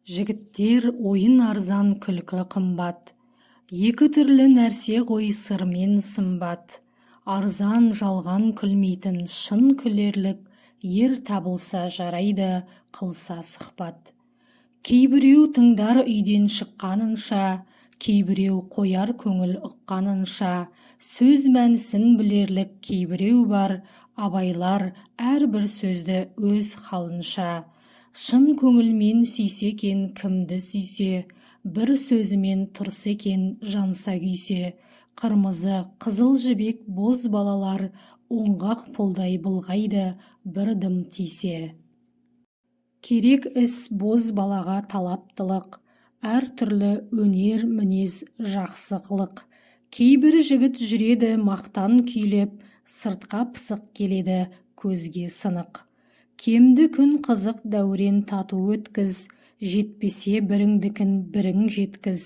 Жігіттер, ойын арзан, күлкі қымбат. Екі түрлі нәрсе ғой сыр мен сымбат. Арзан жалған күлмейтін, шын күлерлік ер табылса жарайды, қылса сұхбат. Кейбіреу тыңдар үйден шыққанынша, кейбіреу қояр көңіл ұққанынша. Сөз мәнісін білерлік кейбіреу бар, абайлар әрбір сөзді өз халынша. Шын көңілмен сүйсе екен кімді сүйсе, бір сөзімен тұрса екен жанса күйсе. Қырмызы, қызыл жібек боз балалар оңғақ пұлдай былғайды бір дым тисе. Керек іс боз балаға талаптылық, әр түрлі өнер мінез жақсы қылық. Кейбір жігіт жүреді мақтан күйлеп, сыртқа пысық келеді көзге сынық. Кемді күн қызық дәурен тату өткіз, жетпесе біріңдікін бірің жеткіз.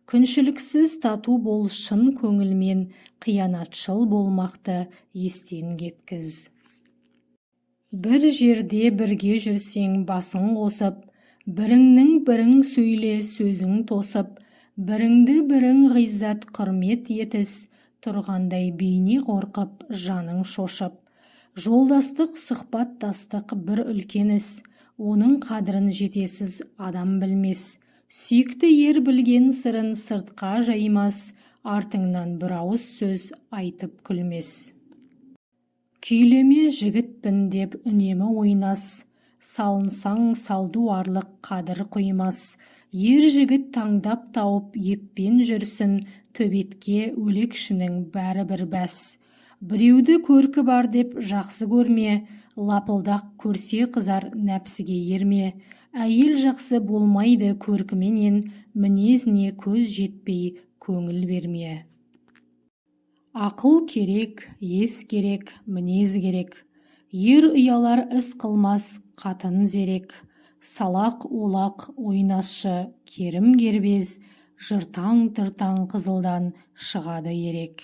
Күншіліксіз тату бол шын көңілмен, қиянатшыл болмақты естен кеткіз. Бір жерде бірге жүрсең басың қосып, біріңнің бірің сөйле сөзің тосып, біріңді бірің ғиззат құрмет етіс, тұрғандай бейне қорқып, жаның шошып. Жолдастық, сұхбаттастық бір үлкен іс, оның қадірін жетесіз адам білмес. Сүйікті ер білген сырын сыртқа жаймас, артыңнан бір ауыз сөз айтып күлмес. Күйлеме жігітпін деп үнемі ойнас, салынсаң салдуарлық қадір қоймас. Ер жігіт таңдап тауып еппен жүрсін, төбетке өлекшінің бәрі бір бәс. Біреуді көркі бар деп жақсы көрме, лапылдақ көрсе қызар нәпсіге ерме. Әйел жақсы болмайды көркіменен, мінезіне көз жетпей көңіл берме. Ақыл керек, ес керек, мінез керек. Ер ұялар іс қылмас қатын зерек. Салақ, олақ, ойнасшы, керім кербез, жыртаң-тыртаң қызылдан шығады ерек.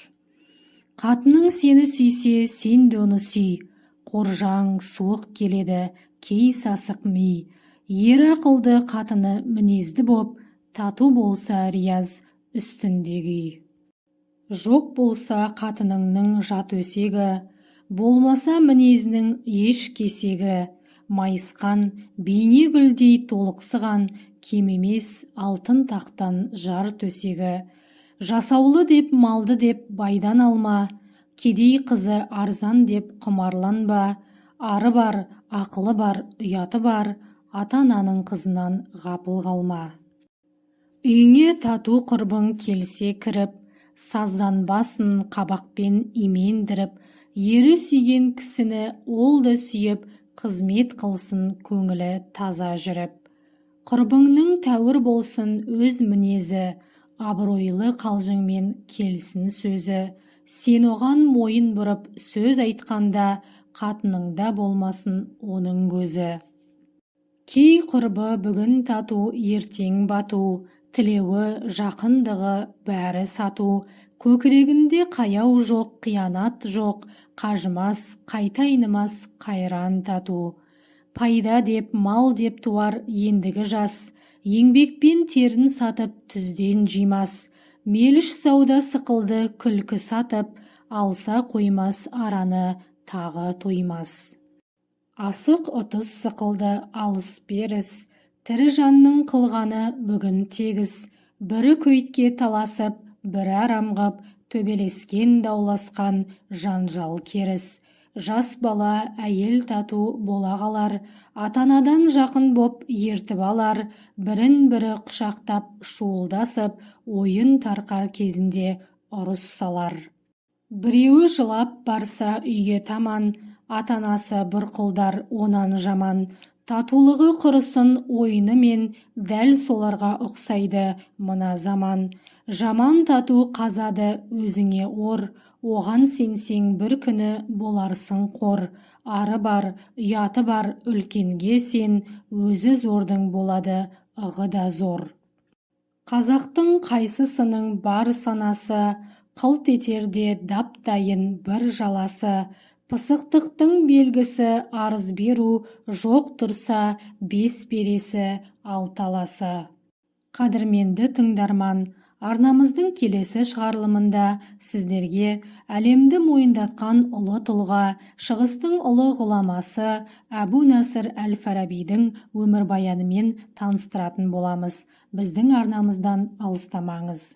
Қатының сені сүйсе, сен де оны сүй. Қоржаң суық келеді, кей сасық ми. Ері ақылды, қатыны мінезді боп, тату болса рияз үстінде күй. Жоқ болса қатыныңның жат өсегі, болмаса мінезінің еш кесегі, майысқан, бейне гүлдей толықсыған, кем емес алтын тақтан жар төсегі. Жасаулы деп, малды деп байдан алма, кедей қызы арзан деп құмарланба, ары бар, ақылы бар, ұяты бар, ата-ананың қызынан ғапыл қалма. Үйіңе тату құрбың келсе кіріп, сазданбасын қабақпен имендіріп, ері сүйген кісіні ол да сүйіп, қызмет қылсын көңілі таза жүріп. Құрбыңның тәуір болсын өз мінезі, абыройлы қалжыңмен келсін сөзі. Сен оған мойын бұрып сөз айтқанда, қатыныңда болмасын оның көзі. Кей құрбы бүгін тату, ертең бату, тілеуі, жақындығы бәрі сату. Көкірегінде қаяу жоқ, қиянат жоқ, қажымас, қайта айнымас қайран тату. Пайда деп, мал деп туар ендігі жас, еңбекпен терін сатып түзден жимас. Меліш сауда сықылды күлкі сатып, алса қоймас араны тағы тоймас. Асық ұтыс сықылды алыс-беріс, тірі жанның қылғаны бүгін тегіс. Бірі көйтке таласып, бірі арамғып, төбелескен дауласқан жанжал керіс. Жас бала әйел тату бола қалар, ата-анадан жақын боп ертіп алар, бірін-бірі құшақтап шуылдасып, ойын тарқар кезінде ұрыс салар. Біреуі жылап барса үйге таман, ата-анасы бұрқылдар онан жаман. Татулығы құрысын ойынымен, дәл соларға ұқсайды мына заман. Жаман тату қазады өзіңе ор, оған сенсең бір күні боларсың қор. Ары бар, ұяты бар үлкенге сен, өзі зордың болады ығы да зор. Қазақтың қайсысының бар санасы, қылт етерде дап-дайын бір жаласы. Пысықтықтың белгісі арыз беру, жоқ тұрса, бес бересі, алты аласы. Қадірменді тыңдарман, арнамыздың келесі шығарылымында сіздерге әлемді мойындатқан ұлы тұлға, Шығыстың ұлы ғұламасы Әбу Насыр әл-Фарабидің өмірбаянымен таныстыратын боламыз. Біздің арнамыздан алыстамаңыз.